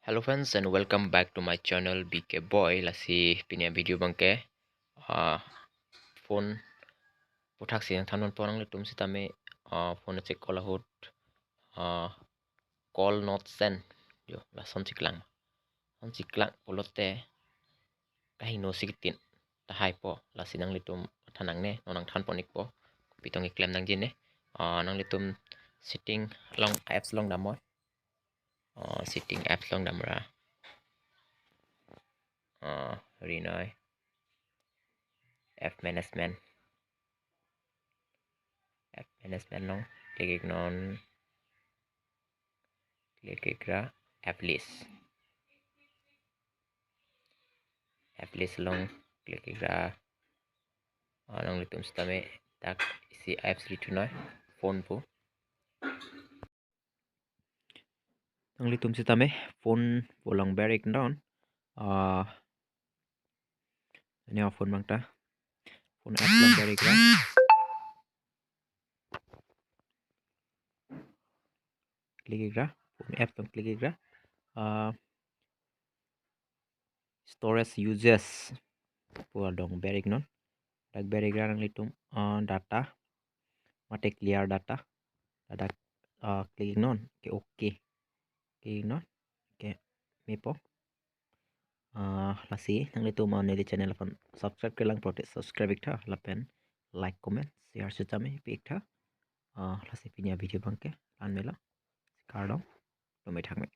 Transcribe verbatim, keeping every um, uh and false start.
Hello friends and welcome back to my channel B K Boy. Lasi pini a-video abangke, ah, phone aputhaksi nangthanponpo nanglitum sitame, ah, phone check call ahut, ah, call not send. Jo, lason chiklang. Lason chiklang pulote kahingno si kitin tahaipo. Lasi nanglitum than nangne, non nangthanpon-ikpo. Kopi tong keklem nangji ne. Ah, nanglitum setting along, apps along damnoi. Ah, setting apps along damra. Ah, rinoi. App management. App management along click-iknon. Click-ikra app list. App list along click-ikra. Ah, nanglitum sitame dak isi apps ri thunoi phone pu. Nanglitum sitame phone pu along ber-iknon. Ah, ini a-phone abangta. Phone app along ber-ikra. Click-ikra. Phone app along click-ikra. Ah, storage uses pu adong ber-iknon. Dak ber-ikra nanglitum, ah, data mate clear data. Dak, ah, click-iknon. Ke okay. Click-iknon. Ke mepo. Ah, lasi nanglitum, ah, neli channel aphan subscribe kelang pulote subscribe-iktha lapen like, comment, share sitame pi-iktha. Ah, lasi pini a-video abangke la-an melo. Kardom. Tumai thakme.